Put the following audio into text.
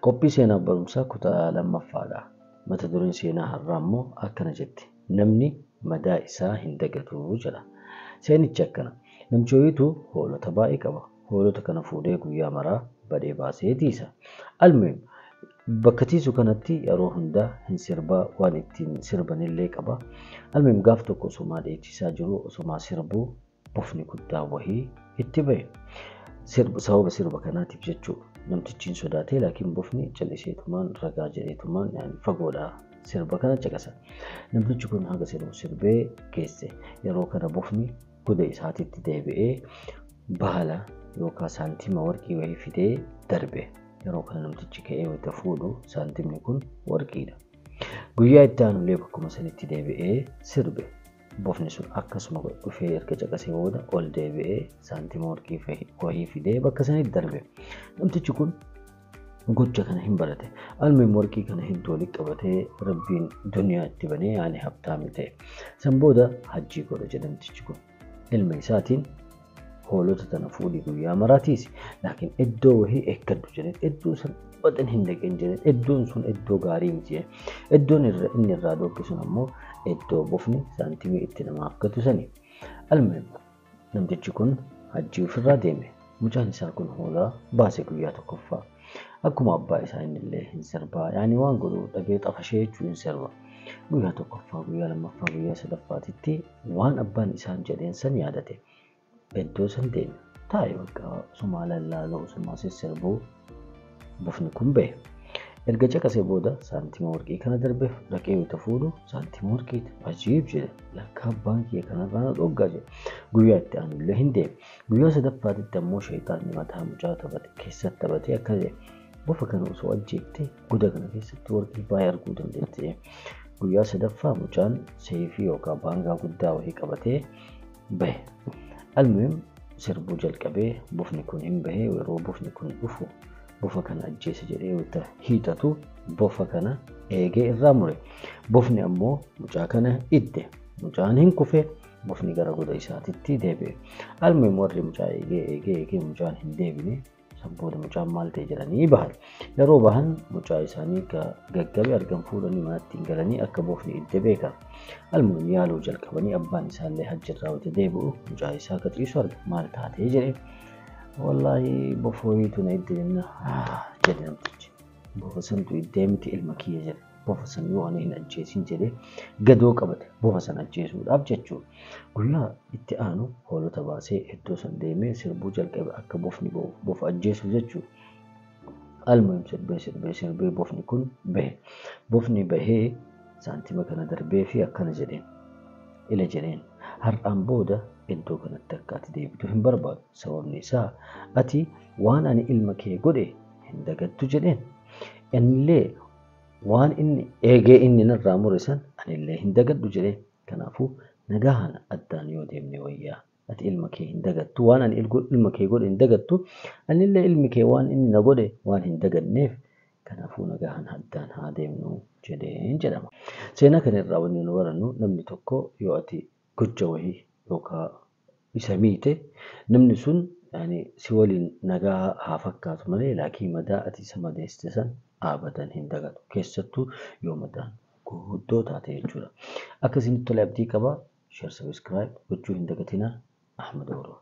Qophii seenaa barumsaa kutaa lammaffaadha. Mata dureen seenaa har'aa immoo akkana jetti. Namni madaa isaa hin dagatu jedha. Seenichi akkana. Namichi wayiitu hoolota baay'ee qaba. Hoolota kana fuudhee guyyaa maraa badhee baasee tiisa. Almuhim bakka tiisu kanatti yeroo hundaa hin sirbaa, waan ittiin sirbanillee qaba. Almuhim gaaf tokko osomaa dheechisaa jiru, osomaa sirbuu bofni guddaa wahii itti bahe. Sababa sirba kanaatiif jechuudha. Namtichi hin sodaatee, laakiin bofni calliseetumaan ragaa jedheetumaan fagoodhaa sirba kana caqasa. Namtichi kun haga sirbu sirbee geesse. Yeroo kana bofni goda isaatitti deebi'ee baala yookaan saantima warqii wayii fidee darbe. Yeroo kana namtichi ka'ee wayita fuudhu saantimni kun warqiidha. Guyyaa itti aanullee bakkuma sanitti deebi'ee sirbe. Bofni sun akkasuma dhufee erga caqasee booda ol deebi'ee saantima warqii wayii fidee bakka sanitti darbe. Namtichi kun gocha kana hin barate. Almuhim warqii kana hedduu walitti qabatee Rabbiin duniyaa itti banee yaani habtaami ta'e. San booda hajjii godha jedhe namtichi kun. Ilma isaatiin hoolota tana fuudhii guyyaa maraa tiisi. Laakiin iddoo wahii eeggadhu jedheen. Iddoo san baxin hin dhaqin jedheen. Iddoon sun iddoo gaarii miti jedheen. Iddoon inni irraa dhokke sun ammoo iddoo bofni saantimii itti namaaf gatu sani. Almuhim namtichi kun hajjii ofirraa deeme. Mucaan isaa kun hoolaa baase guyyaa tokkoffaa. Akkuma abbaa isaa innillee hin sirbaa. Yaani waan godhu dhabee xafashee jechuu hin sirba. Guyyaa tokkoffaa, guyyaa lammaffaa, guyyaa sadaffaatitti waan abbaan isaan jedheen san yaadate. Iddoo san deeme. Taa'e bakka osumaa lallaaloo, osumaa sissirbuu bofni kun bahe. Erga caqasee booda saantima warqii kana darbeef dhaqee wayita fuudhu saantima warqiiti. Ajiib jedhe. Lakka abbaan kiyya kanarraa na dhoggaa jedhe. Guyyaa itti aanullee hin deeme. Guyyaa sadaffaatitti ammoo shayxaanni mataa mucaa taphate keessatti taphatee akkana jedhe. Bofa kana osoo ajjeeftee goda kana keessatti warqii baay'ee arguu dandeetti. Guyyaa sadaffaa mucaan seefii yookaan baangaa guddaa wayii qabatee bahe. Almuhim sirbuu jalqabee bofni kun hin bahe. Yeroo bofni kun dhufu bofa kana ajjeese jedhee wayita hiixatu bofa kana eegee irraa mure. Bofni ammoo mucaa kana idde. Mucaan hin kufe, bofni gara goda isaatitti deebi'e. Almuhim warri mucaa eegee eegee eegee mucaan hin deebine. San booda mucaan maal ta'e jedhanii bahan. Yeroo bahan mucaa isaanii gaggabe argan fuudhanii manatti hin galanii akka bofni idde beekan. Almuhim yaaluu jalqabanii abbaan isaallee hajjirraa wayita deebi'u mucaa isaa akka ciisu arge. Maal taatee jedhe. Wallaahi bofa wayiitu na idde jenna jedhe namtichi. Bofa santu iddee miti ilma kiyya jedhe. Bofa san yoo ani hin ajjeesin jedhee gadoo qabate bofa san ajjeesuudhaaf jechuudha. Guyyaa itti aanu hoolota baasee iddoo san deemee sirbuu jalqabe akka bofni bofa ajjeesuuf jechuudha. Almuhim sirbee sirbee sirbee bofni kun bahe. Bofni bahee saantima kana darbee fi akkana jedheen. Ila jedheen har'aan booda iddoo kanatti akka ati deebitu hin barbaadu. Sababni isaa ati waan ani ilma kee godhe hin dagattu jedheen. Innillee waan inni eegee inni narraa mure san anillee hin dagadhu jedheen. Kanaafuu nagahaan addaan yoo deemne wayyaa. Ati ilma kee hin dagattu, waan ani ilma kee godhe hin dagattu, anillee ilmi kee waan inni na godhe waan hin daganneef kanaafuu nagahaan addaan haa deemnu jedheen jedhama. Seenaa kana irraa wanni nu barannu namni tokko yoo ati gocha wayii yookaan isa miite namni sun si waliin nagaa haa fakkaatu malee laakiin madaa ati isa madeessite san abadan hin dagatu. Keessattuu yoo madaan guddoo taate jechuudha. Akka isinitti tole abdii qaba. Share, subscribe gochuu hin dagatinaa. Ahmad Oromoo.